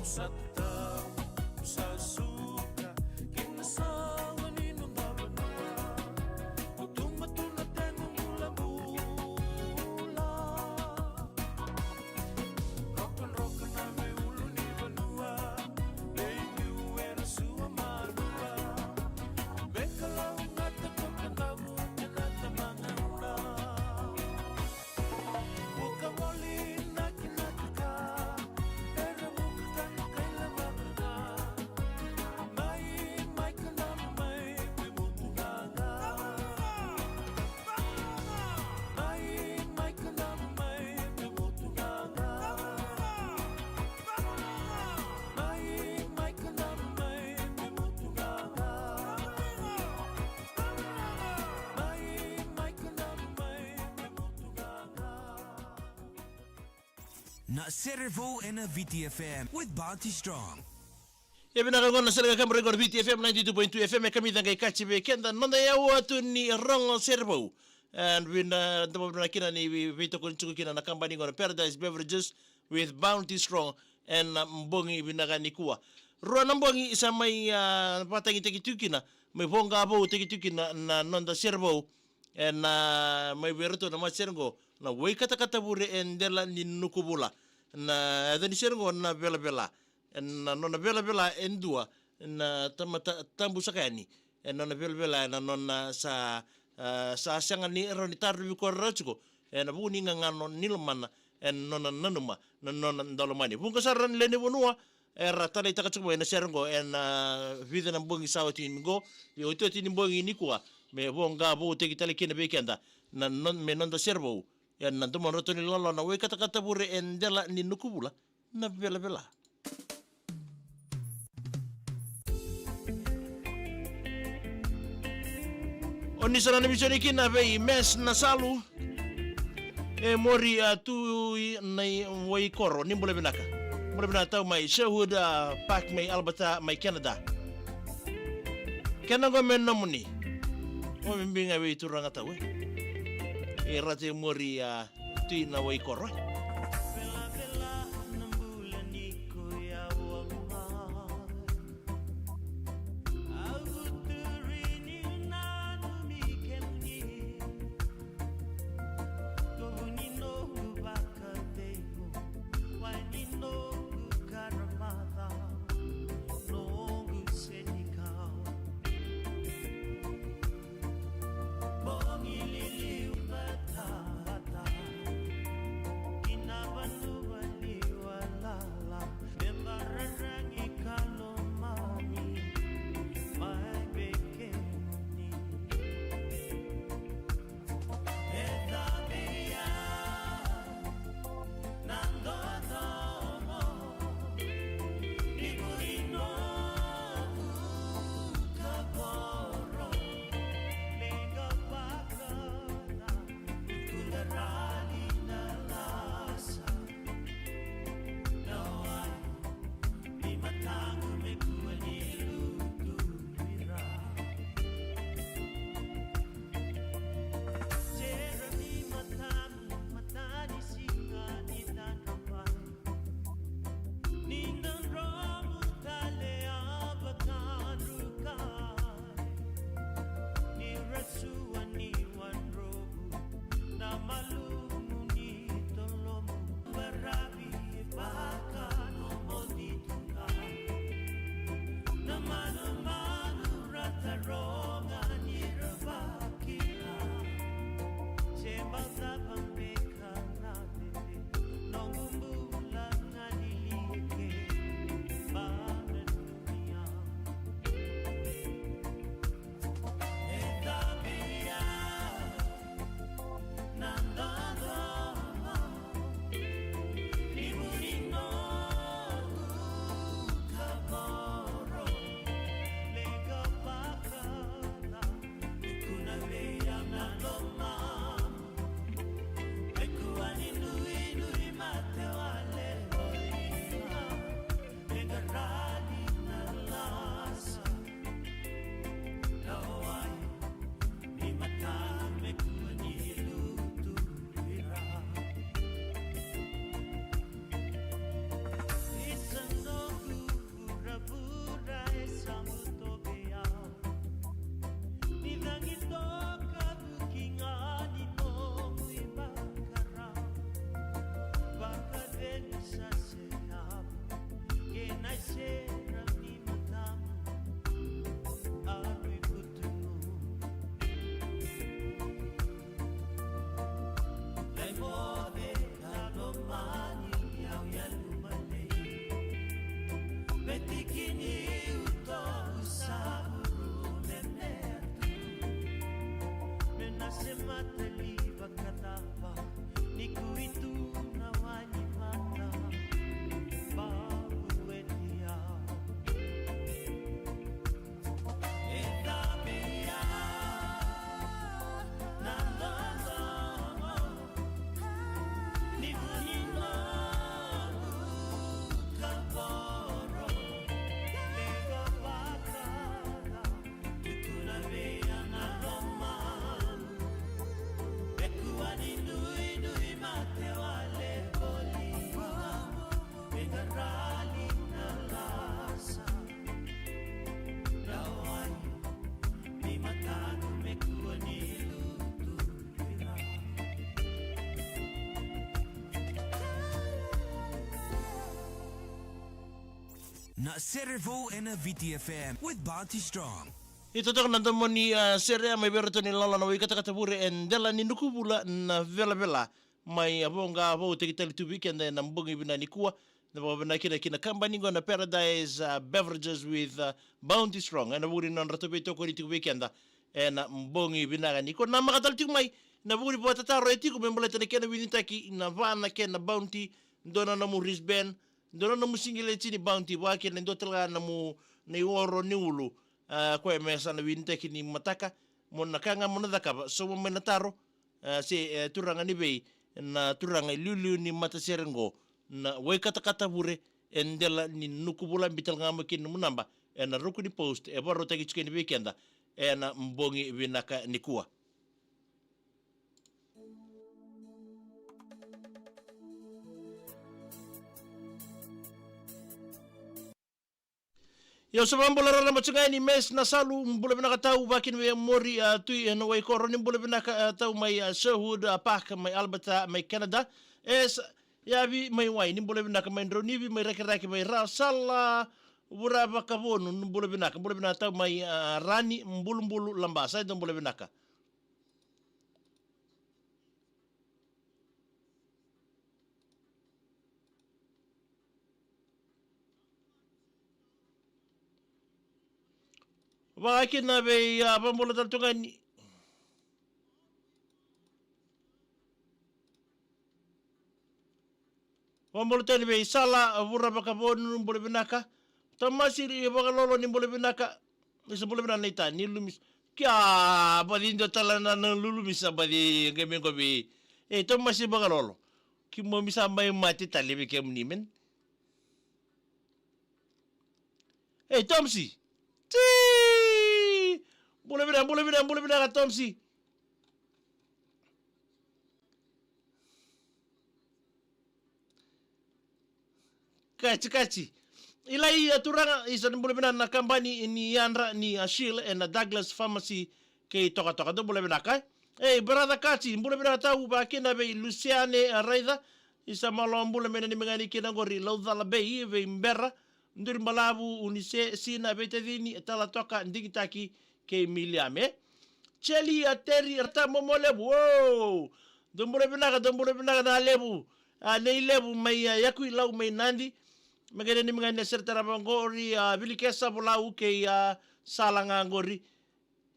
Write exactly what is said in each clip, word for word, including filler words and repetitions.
Sa tau, sa suka, kei na sawa ni noda vanua. Ko tu ma tu na tegu bula bula. Roka roka na veiulu ni vanua. Vei niu era sua marua. Vei Kalou gata ko Kadavu, e na tamana ula. Na Serevou ena V T F M with Bounty Strong. Ia vinaka gona sere ga kemuri gona V T F M ninety-two point two F M e kamica qai kaci vei keda noda yau atu ni rogo Serevou. And vina daba vina kina ni vi- veitokoni tiko kina na kabani gona Paradise Beverages with Bounty Strong. Ena bogi vinaka nikua. Rua na bogi sa mai ah, vatagitaki tiko kina mai voqa vou taki tiko kina na noda Serevou. Ena mai vei iratou na matasere qo na wai katakata vure e dela ni nuku vula. Na yaca ni sere qo na velavela. Ena nona velavela e dua na tamata tabu saka yani. Ena nona velavela ena nona sa ah, sa sega ni rawa ni tarovi koya rawa tiko. Ena vuku ni gagano ni lomana ena nona nanuma na nona daulomani. Vuqa sara ni lewe ni vanua era taleitaka tiko mai na sere qo ena vica na bogi sa oti ni qo. Ia otioti ni bogi nikua me voqa vou teki tale kina vei keda na non- me noda Serevou. Ena domodratou ni lolo na wai katakata vure e dela ni nuku vula na velavela. O ni sa na na visoni kina vei Mes na Salu. E Mori a tu i na i Waikoro, ni bula vinaka. Bula vinaka tau mai Sherwood ah, Park mai Alberta mai Canada. Kena qo me nomuni. O me biga vei turaga tau e. E rate Mori a tu i na Waikoro e. Na sere vou ena V T F M with Bounty Strong. Itotoka na domo ni, ah, sere mai vei iratou ni lala na wai katakata vure e dela ni nukuvula na velavela. Mai a voqa vou teki tale tu vei keda ena bogi vinaka nikua. Na vakavinavinaka kina ki na kabani qo na Paradise, ah, Beverages with, ah, Bounty Strong. Ena vuku ni nodratou veitokoni tiko vei keda ena bogi vinaka nikua. Na maka tale tiko mai na vuku ni vakatataro e tiko me baleta na kena winitaki na va na kena Bounty, dua na nomu wristband, dua na nomu sigileti ni Bounty, vaka kina e dua tale ga na nomu na ioro ni ulu. Ah, koya me sa na winitaki ni mataka, mo na ka ga mo na cakava, sauma mai na taro, ah, se, eh, turaga ni vei, na turaga iliuliu ni matasere qo, na wai katakata vure e dela ni nukuvula, biu tale ga mai kina nomu naba ena ruku ni post e vakarautaki tiko yani vei keda ena bogi vinaka nikua. Io, sa vakabula raraba tiko ga yani Mes Nasalu, bula vinaka tau, vakina vei Mori, ah, Tui ena Waikoro, ni bula vinaka, ah, tau mai, ah, Sherwood, ah, Park mai Alberta mai Canada. Es Yavi mai Wai, ni bula vinaka mai Draunivi, mai Rakiraki mai Ra, Sala Vuravakavonu, ni bula vinaka, bula vinaka tau mai, ah, Rani, Bulubulu, Labasa, e dou bula vinaka. Vakakina vei, ah, vakabula tale tu ga ni. Vakabula tale vei Sala Vuravakavonu, bula vinaka. Tomasi Vakalolo, ni bula vinaka. Ni sa bula vinaka na ita ni Lulumica. Kia, baci dua tale na, na Lulumica, baci qai me qo vei. E, Tomasi Vakalolo. Keimami sa mai mate tale vei kemuni, man. Ei, Tomsi. Ti! Bula vinaka, bula vinaka, bula vinaka, Tomsi. Kaci, kaci. Ilai, a turaga, isa ni bula vinaka na kabani ni yadra ni, a, Shield ena Douglas Pharmacy kei Tokatoka. Dou bula vinaka, e? Ei, brother Kaci, bula vinaka tau, vakakina vei Luciane, a, Raica. Isa malo bula me nanumi ga ni kina qori, Laucala Bay, vei Bera, Duri Balavu, Unise, Sina, Veitacini, Talatoka, Digitaki, kei Miliame. Celi, a, Teri, Rata, Momo Levu, o! Dou bula vinaka, dou bula vinaka na Levu. A, nei Levu mai, a, Yakuilau mai Nadi. Me qai nanumi ga ni sere tarava qori, a, Vilikesa, Volau, kei, a, Sala ga qori.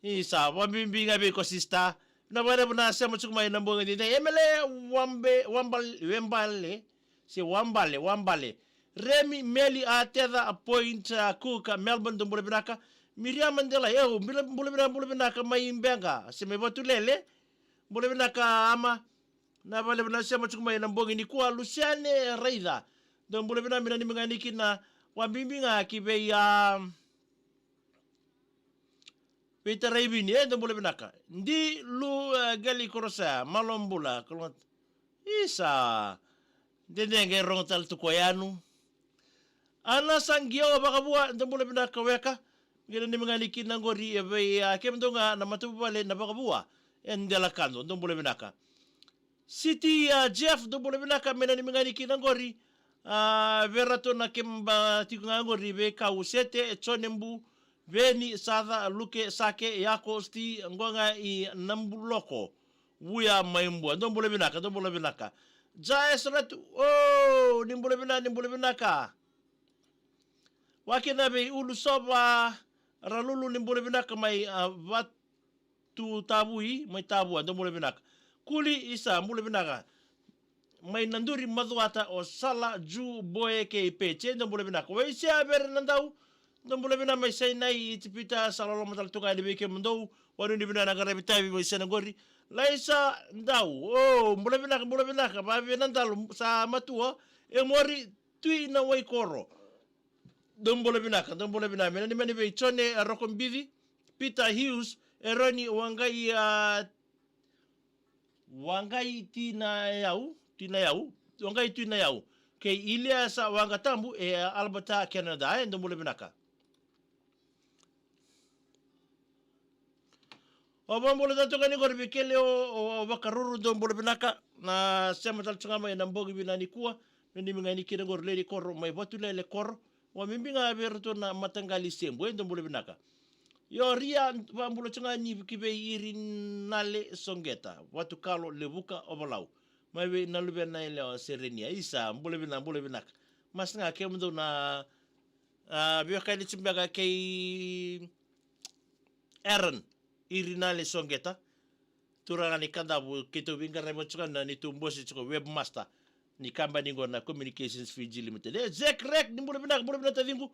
Isa, vakabibi ga vei ko sista. Na vakalevu na sema tiko mai na bogi ni dai. Emele Wambe, Wambal-, Wembale. Se Wambale, Wambale. Remi, Meli, Ateca, a Point, a Cook, a Melbourne, dou bula vinaka. Miriam Mandela, eu, bila-, bula vinaka, bula vinaka, mai Bega. Se mai Vatulele. Bula vinaka, ama. Na vakalevu na sema tiko mai na bogi nikua, Luciane Raica. Dou bula vinaka, me nanumi ga ni kina, vakabibi ga ki vei, a, Veitaraivini, e, dou bula vinaka. Di Lu, e, Gali Korosea, malo bula, Kologata. Isa, dede qai rogo tale tu ko yanu. Ana Saqio Vakavua, dou bula vinaka weka. Qai nanumi ga ni kina qori, e, vei, a, kemudou ga na matavuvale na Vakavua. E Delakado, dou bula vinaka. Siti, a, Jeff, dou bula vinaka, me nanumi ga ni kina qori. A, vei ratou na keba tiko ga qori, vei Kau Sete, e Jone Bu, Veni, Saca, Luke, Sake, Yako, Sti, qo ga i Nabuloko. Vuya mai Bua, dou bula vinaka, dou bula vinaka. Jaes Ratu, o, ni bula vinaka, ni bula vinaka. Vakakina vei Ulusova Ralulu, ni bula vinaka mai, a, Vat-, Tu Tavui, mai Tavua, dou bula vinaka. Kuli Isa, bula vinaka. Mai Naduri Macuata, o Sala, Ju, Boe, kei Pece, dou bula vinaka. Waisea Vere Nadau, dou bula vinaka mai Sainai, Ijipita, sa loloma tale tu ga yani vei kemudou. Vanuinui vinaka na qaravi tavi mai Sena qori. Laisa Dau. O, bula vinaka, bula vinaka. Vavena Dalo sa matua. E Mori Tui na Waikoro. Dou bula vinaka, dou bula vinaka. Me nanumi yani vei Jone, a, Rokobici, Peter Hughes, Eroni Waqai, a, Waqai Tinayau, Tinayau, Waqai Tinayau. Kei Iliasa Waqatabu, e Alberta, Canada, e dou bula vinaka. O, vakabula tale tu ga ni qori vei kele o, o, o Vakaruru, dou bula vinaka. Na sema tale tu ga mai na bogi vinaka nikua. Nanumi ga yani kina qori Lady Koro mai Vatulele Koro. Vakabibi ga vei iratou na mataqali Sebu, e dou bula vinaka. Io, Ria, vakabula tu ga yani ki vei Irinale Soqeta, Vatukalo, Levuka, Ovalau. Mai vei na luvena yalewa Serenia. Isa, bula vinaka, bula vinaka. Masu ga kemudou na, a, veiwekani tu beka kei Aaron, Irinale Soqeta. Turaga ni Kadavu, keitou veiqaravi tu ga na neitou bose tu ga, webmaster ni kabani qo na Communications Fiji Limited. E, Jack Rek, ni bula vinaka, bula vinaka taciqu.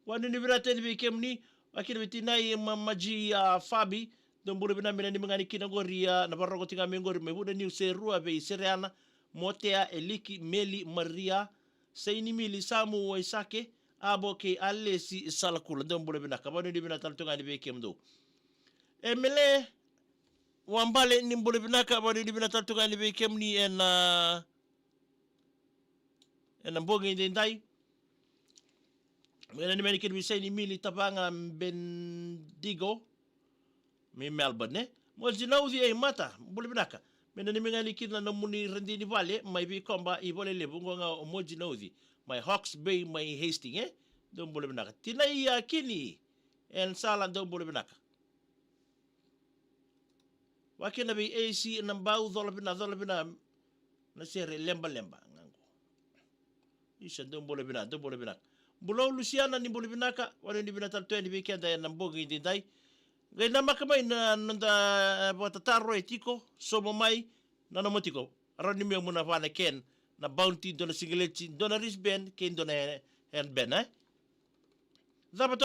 Vakanuinui vinaka tale yani vei kemuni, vakakina vei tinai ma, Maji, a, Fabi. Dou bula vinaka, me nanumi ga yani kina qori, a, na vakarorogo tiko ga mai qori, mai Vunaniu, Serua, vei Sereana, Motea, Eliki, Meli, Maria, Sainimili, Samu, Waisake, Abo kei Alesi Salakula. Dou bula vinaka, vakanuinui vinaka tale tu ga yani vei kemudou. Emele Wabale, ni bula vinaka, vakanuinui vinaka tale tu ga yani vei kemuni ena, ena bogi edaidai. Me nanumi yani kina vei Sainimili Tavaga Bendigo mai Melbourne, e. Moji Nauci, e, mata, bula vinaka. Me nanumi ga yani kina na nomuni radini vale mai Vikoba i Valelevu, qo ga o Moji Nauci mai Hawke's Bay mai Hastings, e. Dou bula vinaka. Tinai Akini, e, na sala, dou bula vinaka. Vakakina vei A C na Bau, cola vina, cola vina na sere, lebaleba ga qo. Isa, dou bula vinaka, dou bula vinaka. Bulou Lusiana, ni bula vinaka, vakanuinui vinaka tale tu yani vei keda ena bogi edaidai. Qai namaka mai na noda, e, vakatataro e tiko, sauma mai, nanuma tiko. Rawa ni me'u na vana ken, na Bounty, dua na sigaleti, dua na wristband, kei dua na hand, handband, e? Cava